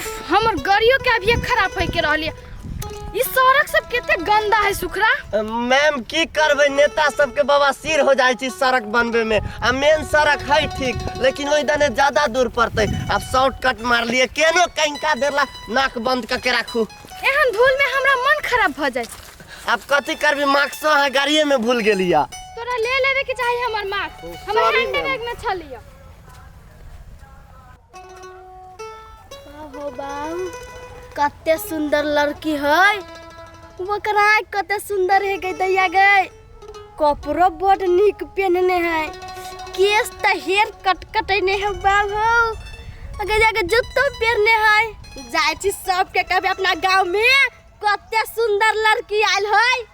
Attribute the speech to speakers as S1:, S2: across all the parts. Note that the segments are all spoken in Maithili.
S1: उफ, हमर गाड़ियो के अभी खराब होय के रहलिए। ई सड़क सब कते गंदा है सुखरा।
S2: मैम की करबै, नेता सबके बवासीर हो जाइ छै सड़क बनबे में। आ मेन सड़क है ठीक, लेकिन ओहि दने ज्यादा दूर पड़तै। आब शॉर्टकट मारलिए, केनो कंका देला नाक बंद करके राखू।
S1: एहन धूल में हमरा मन खराब भ जाइ छै।
S2: आब कथी करबी, मास्को अहाँ गाड़िए में भूल गेलिया।
S1: तोरा ले लेवे के चाही हमर मास्क, हमर
S2: sorry,
S1: hand
S2: ma'am.
S1: Bag में छलिया।
S3: हो बाऊ, कते सुंदर लड़की है। ओकर आँख कते सुंदर है गई दैया गई। कपड़ो बड़ नीक पहनने है, केस त हेयर कट कटने है बाऊ हो। अगर जाके जूतो पहनने है। जाइ छी सबके कहबे अपना गांव में कते सुंदर लड़की आयल है।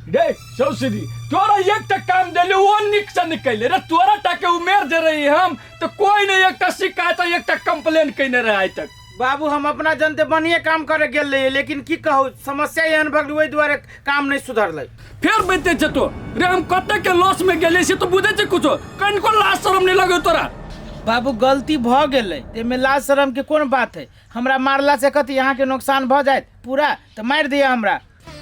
S4: रे सौसरी, तोरा एकटा काम देली वो निक से निकले रे। तोरा टा के उमेर दे रही हम तो कोई नहीं एकटा शिकायत एकटा कंप्लेन कइने रहे आइ तक।
S5: बाबू हम अपना जनते बढ़िया काम करे गेल रहिए, लेकिन की कहू समस्या एहन भऽ गेलै, ओहि दुआरे काम नहीं सुधरलै।
S4: फेर बैठे छे तो रे, हम कते के लॉस में गेलिए से तो बुझे छे कुछो, कनिको लाज शरम नहीं लगे तोरा।
S5: बाबू गलती भऽ गेलै, एहिमे लाज शरम के कोन बात है। हमरा मारला से कथी अहाँके नुकसान भऽ जायत पूरा, तऽ मारि दिअ हमरा।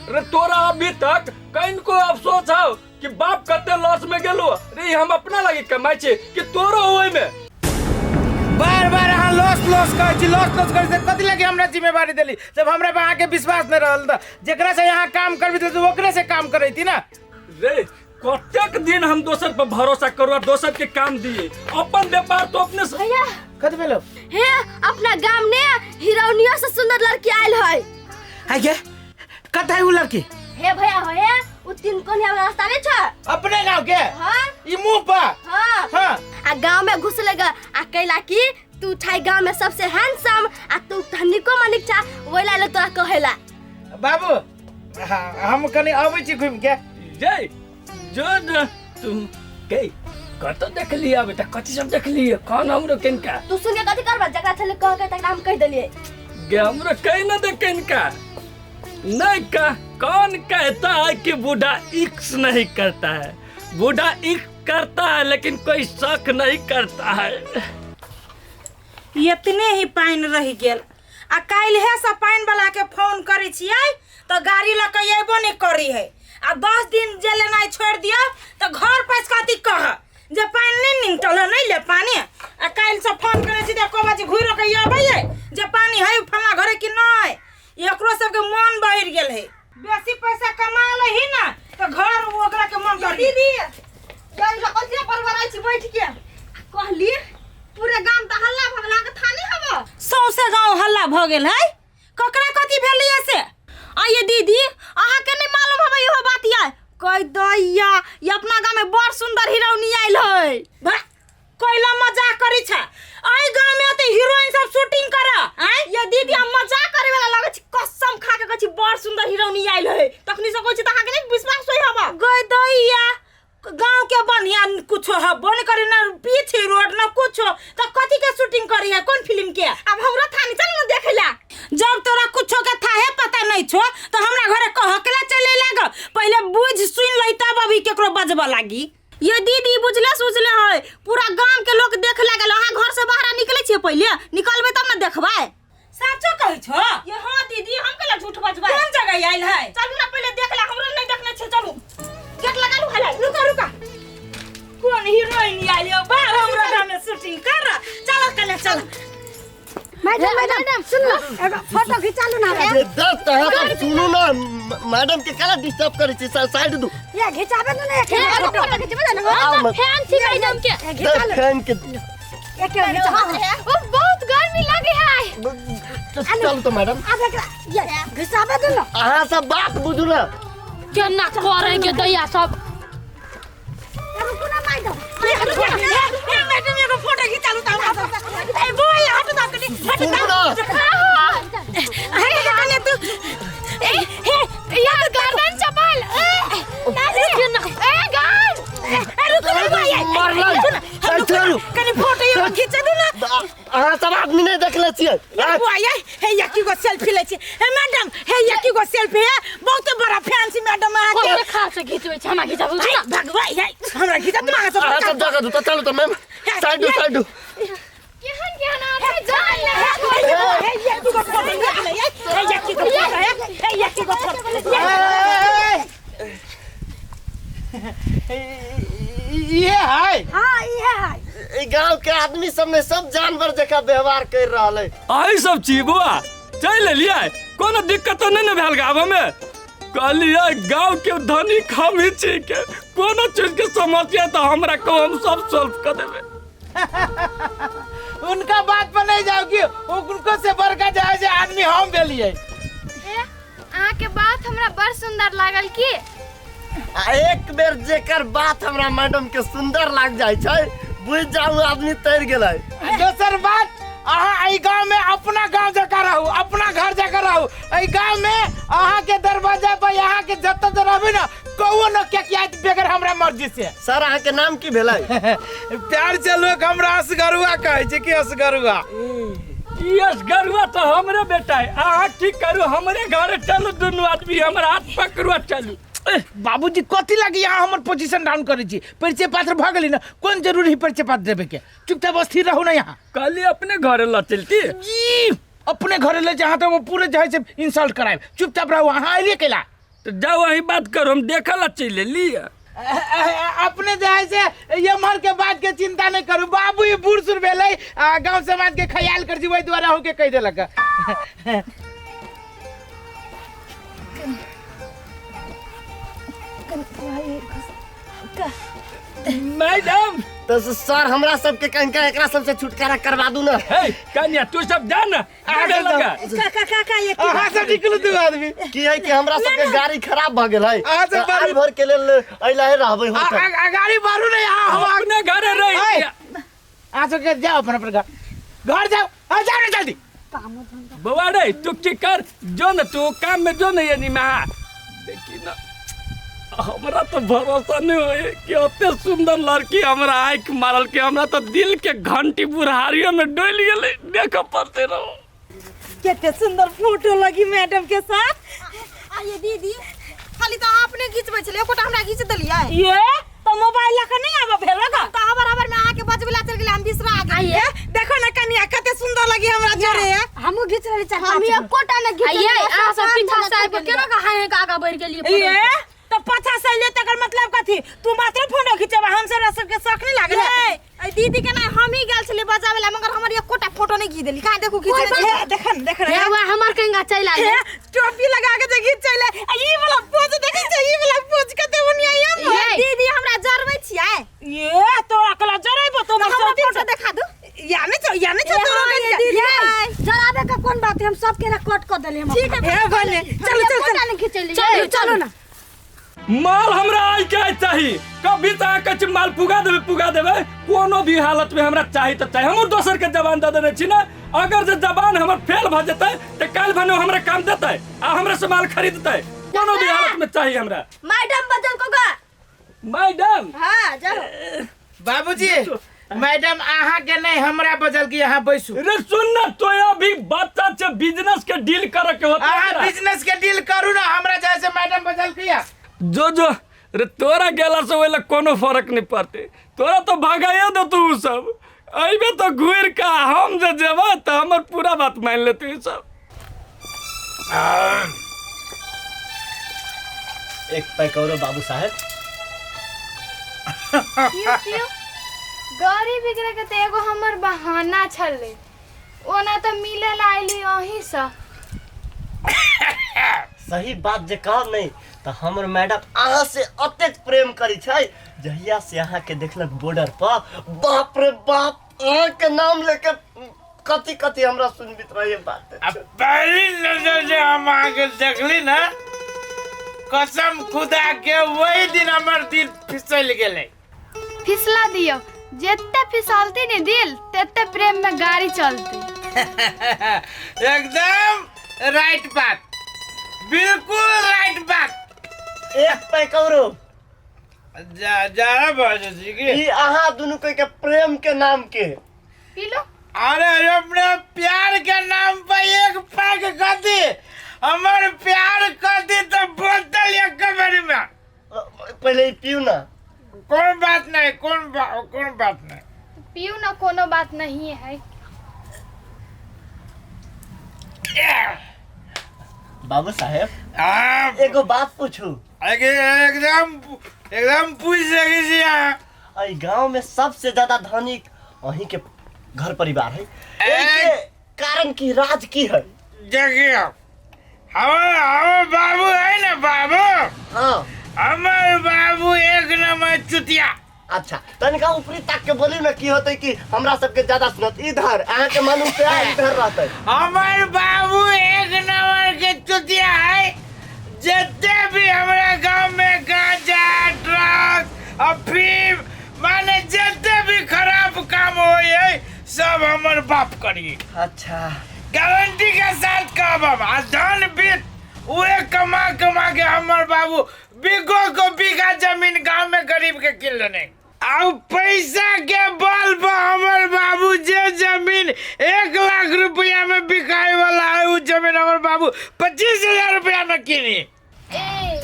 S4: रे तोरा अभी तक कनिको अफसोस हौ कि बाप कते लॉस में गेलो रे। हम अपना लागी कमाई छी कि तोरो ओहि में।
S5: बार बार अहाँ लॉस लॉस कहै छी, लॉस लॉस करै छी, कथी लागी हमरा जिम्मेवारी देली जब हमरा पर अहाँके विश्वास नहि रहल? तऽ जेकरा से अहाँ काम करबी तऽ ओकरे से काम करैती ना।
S4: रे कतेक दिन हम दोसर पर भरोसा करू और दोसर के काम दिए, अपन व्यापार तो अपने से।
S3: भैया
S5: कथी भेलो?
S3: हे अपना गाम ने हिरोनिया से सुंदर लड़की आयल है।
S5: आगे कत है उ लड़की?
S3: हे भैया हो, हे उ तीन कोनिया वाला रास्ता नहीं छ
S5: अपने गांव के?
S3: हां।
S5: ई मुंह पर?
S3: हां।
S5: हां।
S3: आ गांव में घुसले ग आ कैला की तू छाई गांव में सबसे हैंडसम आ तू धनिको मनिक छा, ओइला ले तोरा कहेला।
S5: बाबू हाँ, हम कनी अबै छी घुमि के।
S4: जय जो जो तू के कत देखली अबे त कथी सब देखली कौन हमरो किनका?
S3: तू सुन के कथी करबा, जकरा छले कह के तकरा हम कह देलिए।
S4: गे हमरो कहि न दे किनका। नहीं का कौन कहता है कि बूढ़ा इक्स नहीं करता है? बूढ़ा इक्स करता है लेकिन कोई शक नहीं करता है।
S6: इतने ही पानि रहि गेल आ काल्हिए से पानि वाला के फोन करै छियै तऽ गाड़ी लऽ कऽ अयबो नहि करै है। आ 10 दिन जे लेनाइ छोड़ि दियौ तऽ घर पैस कथी कह जे पानि नहि निकटल है, नहि ले पानि। आ काल्हिसँ फोन करै छी तऽ एको बजे घुरि कऽ अबै है जे पानि है फल्लाँ घरे कि नहि। एकरो सबके मन बहरि गेल है। बेसी पैसा कमा लही ना तऽ घर ओकरा के मन कर।
S3: दीदी कथी परवराइ छी बैठ के? कहली पूरे गाम तऽ हल्ला भऽ गेल, अहाँके थाने हब?
S6: सौंसे गाँव हल्ला भऽ गेल है, ककरा कथी भेलैया से? आ ये दीदी अहाँके नहि मालूम हबै इहो बात? या कह दैया ये अपना गाँव में बड़ सुंदर हीरोइनी आयल है। भा कैला मजाक करै छ? एहि गाँव में तऽ हीरोइन सब शूटिंग कर। आँय
S3: ये दीदी हम मजाक करे वाला लगै छी? कसम खा के कहै छी बड़ सुंदर हीरोइनी आयल है। तखनी से कहै छी तऽ अहाँके नहि विश्वास होय हब?
S6: गई दैया गांव के बढ़िया कुछो हबो नहीं करे ना, पीछे रोड ना कुछो, तो कथी के शूटिंग करी है, कौन फिल्म के?
S3: अब हमरा थानी चल ना देखेला।
S6: जब तोरा कुछो के थाहे पता नहीं छो तो हमरा घरे कह के ला चले लाग, पहले बुझ सुन लई तब अभी केकरो बजबा लागी।
S3: ये दीदी बुझले सुझले है, पूरा गांव के लोग देख लागल। अहाँ घर से बाहर निकले छियै, पहिले निकलबै तब ना देखबै।
S6: साचो कहै छो?
S3: ये हाँ दीदी, हम केला झूठ बजबै?
S6: कोन जगह आयल है?
S3: चलू ना पहिले देख ला, हमरो नहीं देखने छै। चलू गेट लगा लू। हला
S6: रुका रुका, कौन हीरोइन आयल हो? बाहर हमरा गांव में शूटिंग कर। चलो कने चलो।
S7: मैडम मैडम सुन लो, एगो फोटो खिंचा लू ना।
S2: अरे दस तहाँ पर सुनू ना, मैडम के काला डिस्टर्ब करै छी, साइड दू।
S7: ये घिचाबे ना एक
S3: हे
S7: फोटो।
S3: फोटो खिंचबै ना।
S2: आओ मत।
S1: फैन छी मैडम के।
S7: ये घिचा
S2: दस
S7: लो।
S2: फैन के
S7: एक घिचा।
S1: ओ बहुत गर्मी लगे है।
S2: चलू तो मैडम।
S7: अब एकरा ये घिचाबे दू ना।
S2: अहाँ सब बात बुझू ना।
S1: केना करे के दैया सब।
S7: रुकू ना मैडम।
S6: ए मैडम एगो फोटो खिंचा लू त हमरा सब। ए बोल हट दा कनी, हट
S2: सुनू
S6: दा।
S2: ना।
S6: हट दा कनी तू। ए हे
S1: यार गर्दन चपल केना ए गान।
S6: ए रुक रुक ए
S2: मरलै। चलू।
S6: कनी फोटो एगो खींच दू ना।
S2: अहाँ सब आदमी नहीं देखले छियै।
S6: ये बुआ ये हे यकी गो सेल्फी लै छी। हे मैडम हे यकी गो सेल्फी है, बहुत बड़ा फैन छी मैडम अहाँ के।
S1: कते खास से घिचबै छै, हमरा घिचाबू ना।
S6: भगवा ये हमरा घिचा तू अहाँ सब।
S2: अहाँ सब जगह दू तो चलू तो मैम, साइड दू साइड दू।
S1: केहन केहन
S6: दू गो फोटो ले ए एक गो फोटो ए एक गो फोटो।
S5: ये है।
S7: हाँ ये है।
S2: ई गांव के आदमी सब ने सब जानवर जका व्यवहार कर रहल है।
S4: आई सब चीज बुआ चल लेलियै, कोनो दिक्कत नहीं ने भेल गाँव में। कहलियै गाँव के धनिक हम ही छी के कोनो चीज के समस्या तो हमरा को हम सब सॉल्व कर देबे।
S5: उनका बात पर नहीं जाओगी, उनको से बड़का जाए से आदमी हम भेलियै।
S1: अहाँ के बात हमरा बड़ सुंदर लागल की।
S2: एक बेर जेकर बात हमरा मैडम के सुंदर लाग जाय छै बुझ जाऊ आदमी तैर गेलै।
S5: दोसर बात अहाँ एहि गाँव में अपना गाँव जका रहू, अपना घर जका रहू। एहि गाँव में अहाँ के दरवाजा पर अहाँ के जतऽ रहबै ना कौओ न केकियाइत बगैर हमरा मर्जी से।
S2: सर अहाँ के नाम की भेलै?
S5: प्यार से लोग हमरा असगरुआ कहै छै कि असगरुआ।
S4: ई असगरुआ तो हमरे बेटा है, अहाँ की करू हमरे घरे चलू, दुनू आदमी हमरा हाथ पकड़ू चलू।
S5: बाबूजी कथी लगी यहाँ हमर पोजीशन डाउन करै छी? परिचय पात्र भऽ गेली ना, कोन जरूरी परिचय पात्र देबे के? चुपचाप स्थिर रहू ना यहाँ।
S4: कहली अपने घरे ल चलती
S5: जी, अपने घरे ले जहाँ तो वो पूरे जहाँ से इंसल्ट कराए। चुपचाप रहू, अहाँ अलिए कैला
S4: तो जाओ वही बात करो, हम देखा ला चल लिया।
S5: अपने जहाँ से ये मर के बात के चिंता नहीं करू, बाबू ये बूढ़ सुर भेलै गाँव समाज के ख्याल कर छी वही द्वारा होके कहि देलक।
S4: मैडम
S2: तो सर हमरा सबके कंका एकरा सबसे छुटकारा करवा दू ना।
S4: हे कन्या तू सब जा ना आगे लगा।
S6: का का का ये
S5: अहाँ सब निकलू दू आदमी
S2: की है कि हमरा सबके गाड़ी खराब भ गेल है,
S5: अहाँ सब
S2: आइ भर के लेल अइला है रहबै होटल।
S5: गाड़ी बारू नहीं, हम
S4: अपने घरे रही।
S5: अहाँ सब के जाओ अपन अपन घर घर जाओ, आ जाओ ना जल्दी।
S4: बउआ रे तू की कर जो ना तू काम में जो ना ये निमा देखी ना हमरा तो भरोसा नहीं होए कि ओते सुंदर लड़की हमरा आँख मारल के हमरा तो दिल के घंटी बुढ़ारियों में डोल गेलै। देख पड़ते रहो
S6: कते सुंदर फोटो लगी मैडम के साथ। आइए दीदी खाली तो आपने घिचबै छलै, एकोटा हमरा घिच देलियै। ये तो मोबाइल लखन नहीं आबे भेल ग, तो हबर हबर में आके बजबला चल गेलै, हम बिसरा गेलियै। देखो ना कनिया कते सुंदर लगी हमरा जोरे।
S7: हमहु घिच रहल छी,
S3: हम एकोटा न घिच।
S1: आइए अहाँ सब पीछा से आबि केना के हाय के आगा बढ़ि गेलियै?
S6: ये तो पछा से ले तकर मतलब कथी? तू मात्र फोटो खिचेबा, हम सब सबके शौक नहीं लागल। ए दीदी के ना हम ही गेल छली बजावे ला, मगर हमर एकोटा फोटो नहीं घी देली। कहां देखू घिच ले, देखन देखन
S1: हे वा हमर कंगा चल आले,
S6: टोपी लगा के जे घिच चले। ई वाला पोज देखै छै, ई वाला पोज कते बढ़िया ये। दीदी हमरा जरबै छियै। ये तोरा कला जरैबो तो हमरा फोटो देखा दू। या नहीं छौ, या नहीं छौ तोरा के
S7: दीदी जराबे का कोन बात है, हम सबके रिकॉर्ड क देले हम।
S6: ठीक है हे भने चलो चल
S7: चल चलो चलो ना।
S4: माल हमरा आई के चाही, कभी तो कछ माल पुगा देबे पुगा देबे कोनो भी हालत में हमरा चाही तो चाही। हम दोसर के जबान दे देने छी ना, अगर जे जबान हमर फेल भ जेतै त काल भने हमरा काम देतै आ हमरा से माल खरीदतै। कोनो भी हालत में चाही हमरा।
S3: मैडम बदल को गा
S4: मैडम।
S3: हां जाओ
S5: बाबूजी। मैडम अहाँ के नहीं हमरा बदल के यहाँ बैसू।
S4: रे सुन ना तो अभी बच्चा से बिजनेस के डील करे के होता
S5: है। अहाँ बिजनेस के डील करू ना, हमरा जैसे मैडम बदल के
S4: जो जो रे तोरा गेला से ओइला कोनो फर्क नहीं पड़ते, तोरा तो भगाइए दे तू सब अइबे तो घुर का हम जे जेबा तो हमर पूरा बात मान लेते सब।
S2: एक पैक और बाबू साहब।
S1: पियो गाड़ी बिगड़े के ते एगो हमर बहाना छले, ओना तो मिले ला आइली अहीं से।
S2: सही बात जे कहब नहीं तो हमर मैडम अहाँ से अतेक प्रेम करी छै, जहिया से अहाँ के देखलक बॉर्डर पर बाप रे बाप अहाँ के नाम लेके कथी कथी हमरा सुनबित रहे बात।
S5: अब पहली नजर जे हम अहाँ के देखली ना, कसम खुदा के वही दिन हमर दिल फिसल गेलै।
S1: फिसला दियो, जितने फिसलती ने दिल तेते प्रेम में गाड़ी चलती।
S5: एकदम राइट बात, बिल्कुल राइट बात।
S2: एक पैक औरो
S5: जा जा बाजी की
S2: ई अहाँ दुनू के प्रेम के नाम के
S1: पी लो।
S5: अरे अपने प्यार के नाम पर एक पैक कर दी, हमार प्यार कर दी तो बोतल एक बारी में
S2: पहले पीऊ ना।
S5: कोई बात नहीं, कौन बात नहीं,
S1: पीऊ ना, कोनो बात नहीं है।
S2: बाबू साहेब,
S5: आ,
S2: एगो बात पूछू?
S5: एकदम एकदम पूछ सकै छी अहाँ।
S2: एहि गांव में सबसे ज्यादा धनिक अहीं के घर परिवार है, एहि के कारण की, राज की है?
S5: देखियौ, हमर हमर बाबू है ने बाबू।
S2: हाँ।
S5: हमर बाबू एक नंबर चुतिया।
S2: अच्छा, तनिका ऊपरी ताक के बोली ना, की होते कि हमरा सबके ज्यादा सुनत इधर अहाँ के मन से इधर रहते।
S5: हमर बाबू एक नंबर के चुतिया है। जितने भी हमरा गांव में गांजा, ड्रग्स, अफीम, माने जितने भी खराब काम होय है, सब हमर बाप करी।
S2: अच्छा।
S5: गारंटी के साथ कहब हम। आ धन वित्त उहे कमा कमा के हमर बाबू बीघो को बीघा जमीन गांव में गरीब के किन लेने। आ पैसा के बल पर हमर बाबू जे जमीन 1 लाख रुपया में बिकाए वाला है, उ जमीन हमर बाबू 25,000 रुपया में किनी।
S1: ए,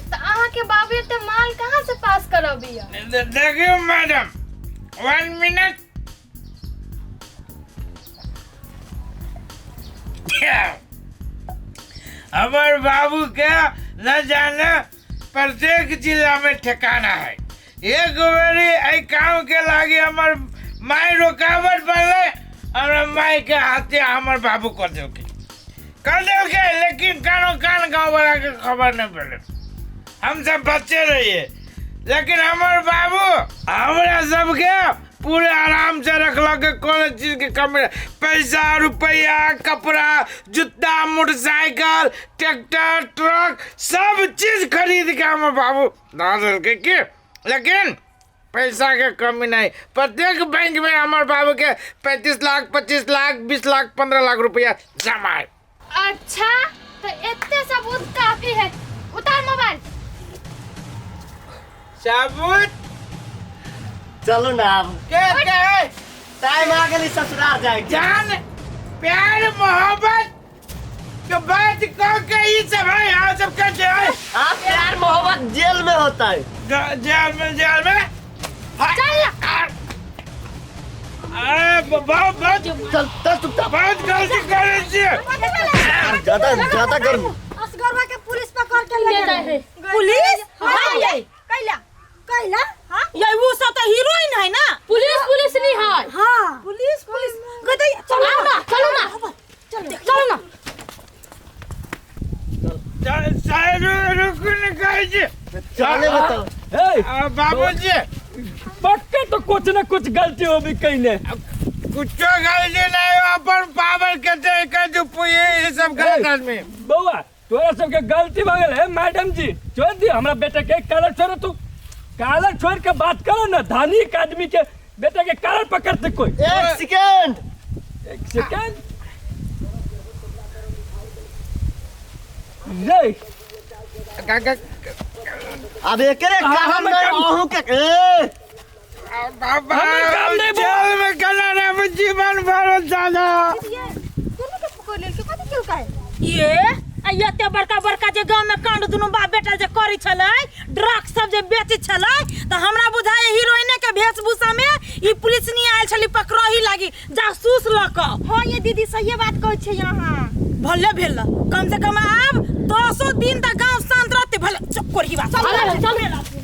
S1: तऽ अहाँके बाबू एते माल कहाँ से पास करबिया?
S5: देखियौ मैडम, 1 मिनट। हमर बाबू के न जाने प्रत्येक जिला में ठिकाना है। एक बेरी एहि काम के लागी हमर माय रुकावट बनले, हमरा माय के हत्या हमर बाबू कर देलकै, कर देलकै, लेकिन कानो कान गाँव वाला के खबर नहीं पड़ले। हम सब बच्चे रहिए, लेकिन हमर बाबू हमरा सबके पूरे आराम से रखलक, कोनो चीज के कमी नहीं। पैसा रुपया, कपड़ा, जूता, मोटरसाइकिल, ट्रैक्टर, ट्रक, सब चीज खरीद के हमर बाबू दऽ देलकै की, लेकिन पैसा के कमी नहीं। प्रत्येक बैंक में हमर बाबू के 35 लाख, 25 लाख, 20 लाख, 15 लाख रुपया जमा है।
S1: अच्छा, तो एते सबूत काफी है। उतार मोबाइल।
S5: सबूत?
S2: चलू ना अब।
S5: के के है?
S2: टाइम आ गेली ससुराल जाए के।
S5: जान प्यार मोहब्बत के बात कह के ई सब है, यहाँ सब कैसे है?
S2: आप प्यार मोहब्बत जेल में होता है।
S5: जेल में, जेल में।
S1: चल।
S5: अरे, बहुत बहुत
S2: चल चल चुपचाप।
S5: बहुत गलती करे छियै।
S2: ज्यादा ज्यादा गर्मी।
S7: असगरवा के पुलिस पकड़ के ले
S3: जाए।
S6: पुलिस?
S7: हाँ।
S6: ये
S7: कैला कैला? हाँ।
S6: ये वो सब तो हीरोइन है ना।
S3: पुलिस पुलिस नहीं है।
S7: हाँ।
S6: पुलिस पुलिस गदई, चलो।
S3: आओ ना, चलो ना।
S7: चलो।
S3: चलो ना।
S5: साहेब, रुकू ने कहै छी।
S2: चले बताओ।
S4: ए,
S5: बाबूजी।
S4: पक्का तो कुछ ना कुछ गलती हो भी कहीं ने।
S5: कुछो गलती नहीं, अपन पावर के के ये सब गलत आदमी।
S4: बउआ, तोरा सबके गलती भऽ गेल है। मैडम जी, छोड़ दियो हमरा बेटा के। कालर छोड़ो, तू कालर छोड़ के बात करो ना। धनिक आदमी के बेटा के कालर पकड़ते कोई?
S2: एक सेकेंड।
S4: एक सेकेंड ये
S5: काका।
S2: अब एकरे
S4: हाँ,
S2: कारण
S4: हमर
S2: नहीं
S4: काम-
S2: अहूँ के ए
S5: बाबा।
S4: हमर काम नहीं बा।
S5: जेल में कला रह जीवन भर दादा।
S7: कोनो के पकड़ लेल के कथी केलकै?
S6: ये आ एते बड़का बड़का जे गांव में कांड दुनू बाप बेटा जे करै छलै, ड्रग्स सब जे बेचै छलै, तऽ हमरा बुझाय हीरोइने के वेशभूषा में ई पुलिस नहीं आयल छली पकड़ही लागी जासूस लऽ कऽ।
S3: हाँ ये दीदी, सही बात कहै छै अहाँ।
S6: भले भेल, कम से कम आब 10 दिन तक गांव शांत रहते। भले चुप कोरी बात।
S3: चल चल।